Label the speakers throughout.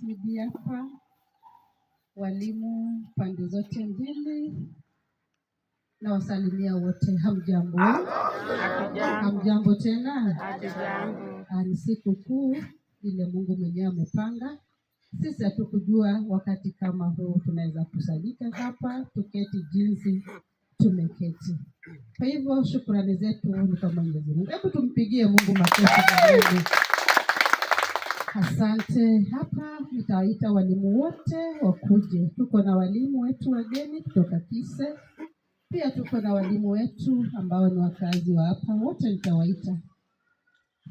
Speaker 1: ECD hapa, walimu pande zote mbili, na wasalimia wote. Hamjambo? Hamjambo tena? Ni siku kuu ile Mungu mwenyewe amepanga. Sisi hatukujua wakati kama huu tunaweza kusanyika hapa tuketi jinsi tumeketi. Kwa hivyo shukrani zetu ni kwa Mwenyezi Mungu. Hebu tumpigie Mungu makofi jamani. Asante. Hapa nitawaita walimu wote wakuje. Tuko na walimu wetu wageni kutoka Kise, pia tuko na walimu wetu ambao ni wakazi wa hapa. Wote nitawaita,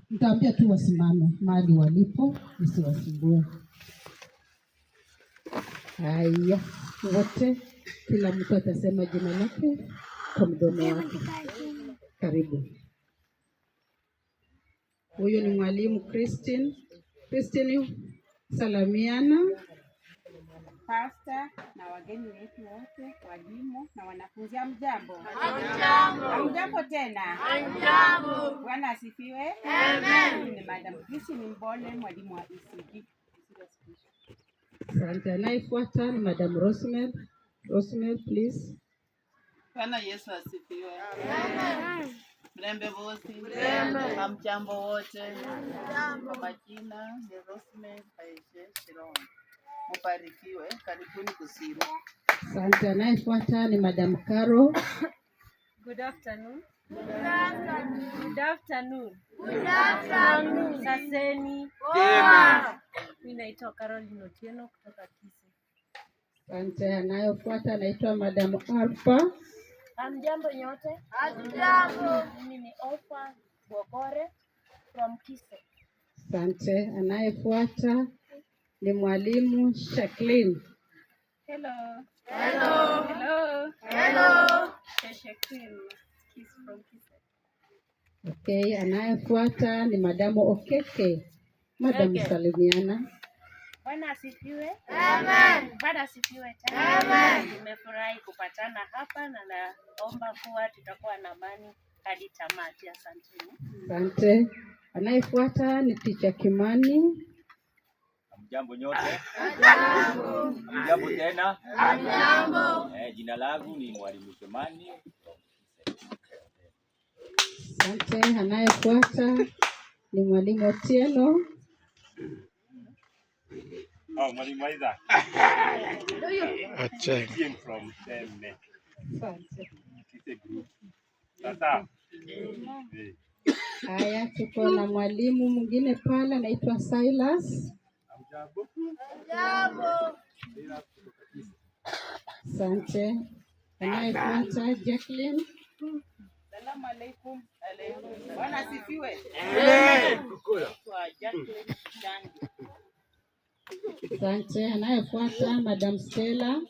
Speaker 1: nitaambia tu wasimame mahali walipo, nisiwasumbue. Haya, wote, kila mtu atasema jina lake kwa mdomo wake. Karibu. Huyu ni mwalimu Christine. Christine, salamiana.
Speaker 2: Pasta na wageni wetu wote, walimu na wanafunzi, hamjambo? Hamjambo tena? Hamjambo. Bwana asifiwe. Amen. Ni Madam Christine Mbole, mwalimu wa ECD.
Speaker 1: Asante. Anayefuata ni Madam Rosemary. Rosemary, please.
Speaker 3: Bwana Yesu asifiwe. Mrembe bosi. Hamjambo wote. Kwa majina ni Rosemary Baishe Shilong. Mubarikiwe, karibuni Kusiru.
Speaker 1: Asante. Anayefuata ni Madam Caro.
Speaker 4: Good afternoon. Good afternoon. Good afternoon. Saseni. Mimi naitwa Caroline Otieno kutoka Kisii.
Speaker 1: Asante. Anayefuata anaitwa Madam Alpha.
Speaker 4: Hamjambo nyote? Hamjambo. Mimi ni Ofa Bokore from Kisii.
Speaker 1: Asante. Anayefuata ni mwalimu Jacqueline.
Speaker 2: Hello. Hello. Hello. Hello. Sheshekin Kiss from Kisii.
Speaker 1: Okay, anayefuata ni Madamu Okeke. Madam,
Speaker 4: Okay.
Speaker 1: salimiana.
Speaker 4: Bwana asifiwe. Amen. Bwana asifiwe tena. Amen. Nimefurahi kupatana hapa na naomba kuwa tutakuwa na amani hadi tamati. Asanteni.
Speaker 1: Asante. Anayefuata ni Teacher Kimani.
Speaker 5: Hamjambo nyote? Hamjambo tena? Jina langu ni Mwalimu Kimani.
Speaker 1: Asante. Anayefuata ni Mwalimu Otieno.
Speaker 6: Oh, Mwalimu Isaac.
Speaker 7: Acheng.
Speaker 6: Came from them.
Speaker 1: Asante.
Speaker 6: It's a group. Sasa. Eh,
Speaker 1: Haya, tuko na mwalimu mwingine pale anaitwa Silas.
Speaker 6: Hamjambo? Ila kutoka Kisii.
Speaker 1: Asante. Anayefuata Jacqueline.
Speaker 2: Salamu alaikum. Bwana asifiwe. Naitwa Jacqueline Changi.
Speaker 1: Asante. Anayefuata Madam Stella.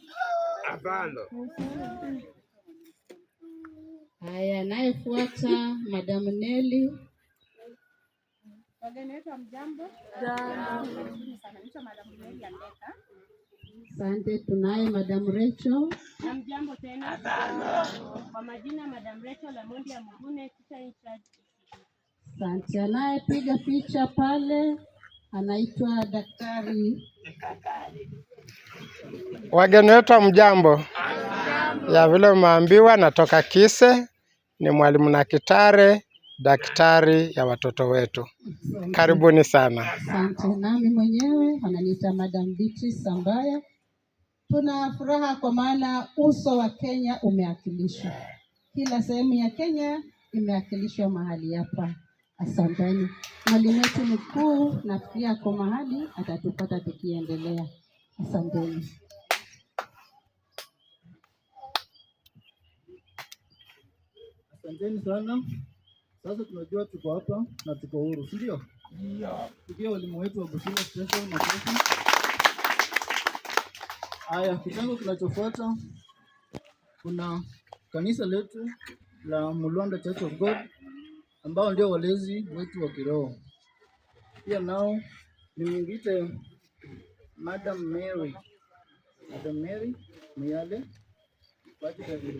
Speaker 1: Haya, anayefuata Madam Nelly.
Speaker 2: Wageni wetu hamjambo? Karibuni sana. Naitwa Madam Nelly Andeka.
Speaker 1: Asante. Tunaye Madam Rachel.
Speaker 4: Hamjambo tena. Kwa majina Madam Rachel Amondi Amugune, teacher in charge.
Speaker 1: Asante. Anayepiga picha pale anaitwa Daktari.
Speaker 7: Wageni wetu hamjambo? Ya vile umeambiwa, natoka Kise, ni mwalimu na Kitare, daktari ya watoto wetu. Karibuni sana.
Speaker 1: Asante. Nami mwenyewe ananiita Madam Beatrice Sambaya. Tuna furaha kwa maana uso wa Kenya umeakilishwa, kila sehemu ya Kenya imeakilishwa mahali hapa. Asanteni. Mwalimu wetu mkuu nafikiria ako mahali atatupata tukiendelea. Asanteni.
Speaker 8: Asanteni sana. Sasa tunajua tuko hapa na tuko huru, si ndio? Pigia walimu wetu wa Busia Special makofi. Haya, kitengo kinachofuata kuna kanisa letu la Mulwanda Church of God ambao ndio walezi wetu wa kiroho. Pia nao nimwite Madam Mary, Madam Mary Muyale kwa ajili ya